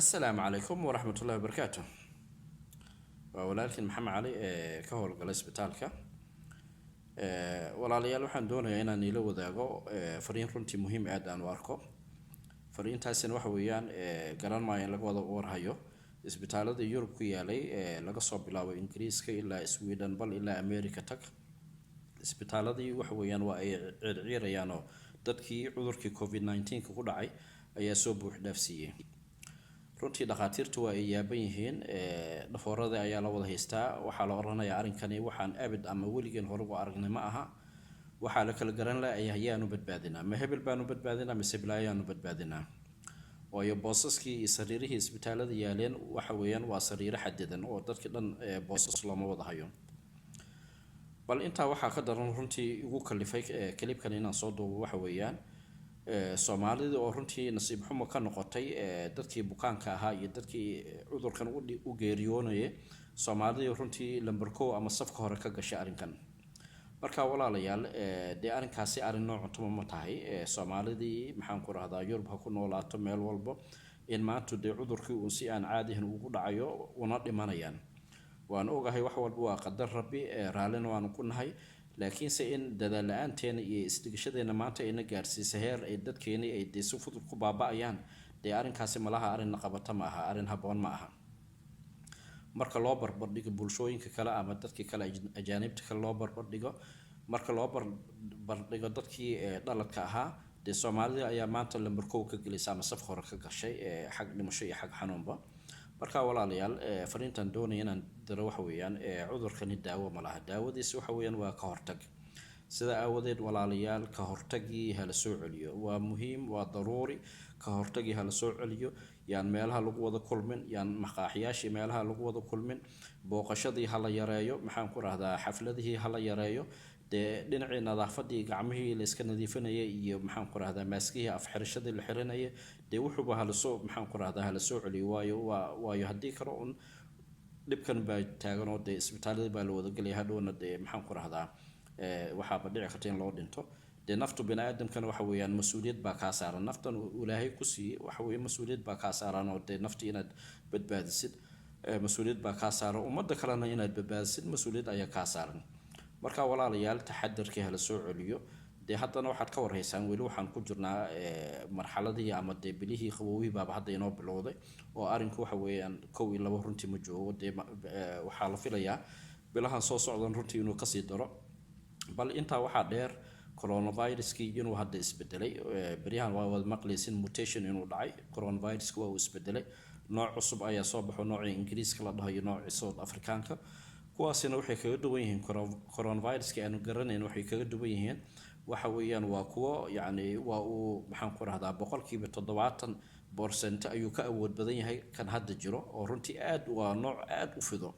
Asalaamu calaykum waraxmatullahi wabarakaatu. Waa walaalkiin Maxamed Cali ee ka howlgala isbitaalka. Walaalayaal, waxaan doonayaa inaan iila wadaago fariin runtii muhiim aad aan u arko. Fariintaasina waxa weeyaan, garan maayo in laga wada warhayo isbitaalada Yurub ku yaalay, laga soo bilaabo Ingiriiska ilaa Sweden, bal ilaa America tag. Isbitaaladii waxa weeyaan waa ay circiirayaanoo dadkii cudurkii COVID-19 ku dhacay ayaa soo buux dhaafsiiyey. Runtii dhakhaatiirtu waa ay yaaban yihiin, dhafoorada ayaa la wada haystaa. Waxaa la odhanayaa arrinkani waxaan abid ama weligeen hore ugu aragnay ma aha. Waxaa la kala garan lahay ayaanu badbaadinaa, ma hebel baanu badbaadinaa mise bilaayaanu badbaadinaa? Waayo, boosaskii iyo sariirihii isbitaalada yaaleen waxa weeyaan waa sariiro xadidan oo dadki dhan boosas looma wada hayo. Bal intaa waxaa ka daran, runtii igu kalifay clipkan inaan soo duubo, waxa weeyaan Soomaalidii oo runtii nasiib xumo ka noqotay dadkii bukaanka ahaa iyo dadkii cudurkan u geeriyoonayay. Soomaalidii runtii lamber kow ama safka hore ka gashay arrinkan. Marka walaalayaal, dee arrinkaasi arrin nooc cuntuma ma tahay. Soomaalidii, maxaan ku rahdaa, Yurub ha ku noolaato, meel walbo in maanta dee cudurkii uu si aan caadihin ugu dhacayo una dhimanayaan, waan ogahay. Wax walba waa qadar Rabbi, raallina waanu ku nahay, laakiinse in dadaal la-aanteena iyo isdhigashadeena maanta ayna gaarsiisa heer ay dadkeeni ay dee si fudud ku baaba-ayaan, dee arrinkaasi malaha arrin qabata ma aha, arrin habboon ma aha. Marka loo barbardhigo bulshooyinka kale ama dadkii kale, ajaanibta kale loo barbardhigo, marka loo barbardhigo dadkii dhaladka ahaa, dee Soomaalida ayaa maanta lamber kow ka gelaysa ama safka hore ka gashay xag dhimasho iyo xag xanuunba. Marka walaalayaal, fariintan doonaya inaan diro waxa weeyaan, cudurkani daawo ma laha. Daawadiisi waxa weeyaan waa ka hortag. Sida aawadeed, walaalayaal, ka hortagii hala soo celiyo. Waa muhiim, waa daruuri, ka hortagii hala soo celiyo. Yaan meelaha lagu wada kulmin, yaan maqaaxiyaashii meelaha lagu wada kulmin, booqashadii hala yareeyo, maxaan ku rahdaa, xafladihii hala yareeyo, dee dhinacii nadaafadii gacmihii la iska nadiifinayay iyo, maxaan ku rahdaa, maaskihii afxirashadii la xiranayay, dee wuxuuba halasoo, maxaan ku rahdaa, hala soo celiyo. Waayo waa waayo haddii kale un dhibkan baa taagan oo dee isbitaaladii baa la wadagelaya. Hadhowna dee, maxaan ku rahdaa, waxaaba dhici karta in loo dhinto. Dee naftu bini aadamkana waxa weeyaan mas-uuliyad baa kaa saaran. Naftan Ilaahay ku siiyey waxa weeye mas-uuliyad baa kaa saaran, oo dee nafti inaad badbaadisid mas-uuliyad baa kaa saaran, ummadda kalena inaad badbaadisid mas-uuliyad ayaa kaa saaran. Marka walaalayaal, taxadarkii hala soo celiyo. Dee haddana waxaad ka warhaysaan, weli waxaan ku jirnaa marxaladihii ama dee bilihii qabowihii baaba hadda inoo bilowday, oo arrinku waxa weeyaan kow iyo labo runtii ma joogo. Dee waxaa la filayaa bilahan soo socdan runtii inuu kasii daro. Bal intaa waxaa dheer coronaviruskii inuu hadda isbedelay. Beryahan waa wada maqlaysin mutation inuu dhacay. Coronaviruska waa uu isbedelay, nooc cusub ayaa soo baxo, noocii Ingiriiska la dhahayo, noocii South Africaanka. Kuwaasina waxay kaga duwan yihiin coronaviruska aanu garanayn, waxay kaga duwan yihiin waxa weeyaan waa kuwo yacni waa uu, maxaan ku rahdaa, 70% ayuu ka awood badan yahay kan hadda jiro, oo runtii aad waa nooc aad u fido.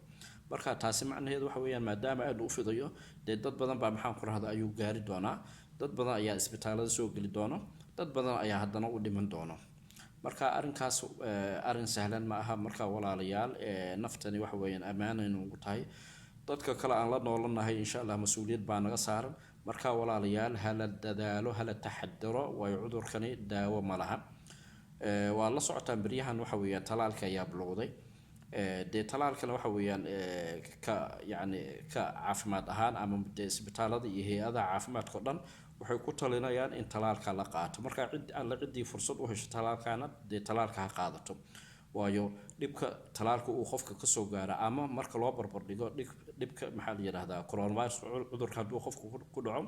Marka taasi macnaheedu waxa weeyaan, maadaama aad u fidayo, dee dad badan baa, maxaan ku rahdaa, ayuu gaari doonaa, dad badan ayaa isbitaalada soo geli doono, dad badan ayaa haddana u dhiman doono. Marka arrinkaas arrin sahlan ma aha. Marka walaalayaal, naftani waxa weeyaan ammaanaynu ugu tahay dadka kale aan la noolanahay. Insha Allah mas-uuliyad baa naga saaran. Marka walaalayaal, hala dadaalo, hala taxadaro, waayo cudurkani daawo ma laha. Waa la socotaan beryahan waxa weeyaan talaalka ayaa bilowday. Dee talaalkana waxa weeyaan ka yacni ka caafimaad ahaan ama dee isbitaalada iyo hay-adaha caafimaadka o dhan waxay ku talinayaan in talaalka la qaato. Marka cid alla ciddii fursad u hesho talaalkana, dee talaalka ha qaadato, waayo dhibka talaalka uu qofka kasoo gaara ama marka loo barbardhigo dhibka, maxaa la yidhahdaa, coronavirus cudurka hadduu qofku ku dhaco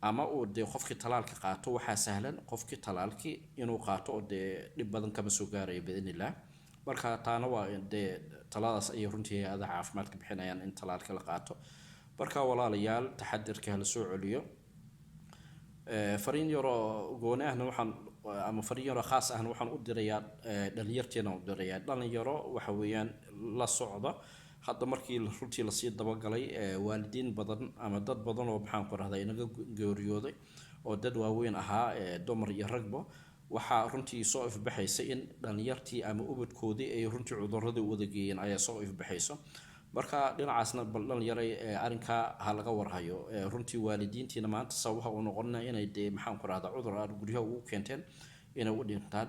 ama uu dee qofkii talaalka qaato, waxaa sahlan qofkii talaalkii inuu qaato oo dee dhib badan kama soo gaarayo biidnillah. Marka taana waa dee taladaas ayay runtii hay-adaha caafimaadka bixinayaan in talaalka la qaato. Marka walaalayaal, taxadirka hala soo celiyo. Fariin yaroo gooni ahna waxaan ama fariin yaroo khaas ahna waxaan u dirayaa dhalinyarteena u dirayaa. Dhalinyaro waxa weeyaan la socda, hadda markii runtii lasii dabagalay waalidiin badan ama dad badan oo, maxaan ku rahdaa, inaga geeriyooday oo dad waaweyn ahaa, dumar iyo ragba, waxaa runtii soo ifbaxaysa in dhalinyartii ama ubadkoodii ay runtii cuduradii wada geeyeen ayaa soo ifbaxayso. Marka dhinacaasna bal dhalinyaray, arrinkaa ha laga warhayo. Runtii waalidiintiina maanta sababaha u noqonina inay dee, maxaan ku rahdaa, cudur aad guryaha ugu keenteen inay u dhintaan.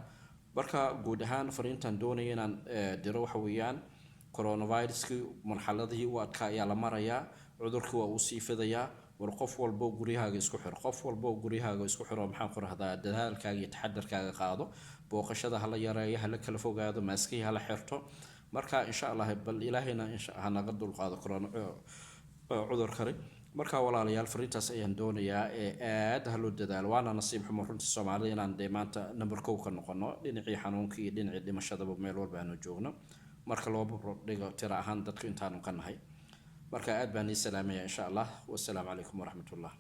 Marka guud ahaan fariintan doonaya inaan diro waxa weeyaan, coronaviruskii marxaladihii u adkaa ayaa la marayaa, cudurkii waa uu sii fidayaa. War qof walbo guryahaaga isku xiro, qof walbo guryahaaga isku xiro, maxaan ku rahdaa, dadaalkaaga iyo taxadarkaaga qaado, booqashada hala yareeyo, hala kala fogaado, maaskihii hala xirto. Marka insha Allah bal Ilaahayna ha naga dulqaado corona cudurkani. Marka walaalayaal, fariintaas ayaan doonayaa ee aad ha loo dadaalo. Waana nasiib xumo runtii Soomaalida inaan dee maanta number kow ka noqono dhinacii xanuunka iyo dhinacii dhimashadaba, meel walba aanu joogno marka loo dhigo tira ahaan dadku intaanu ka nahay. Marka aad baan ii salaamaya insha Allah. Wasalaamu calaykum waraxmatullah.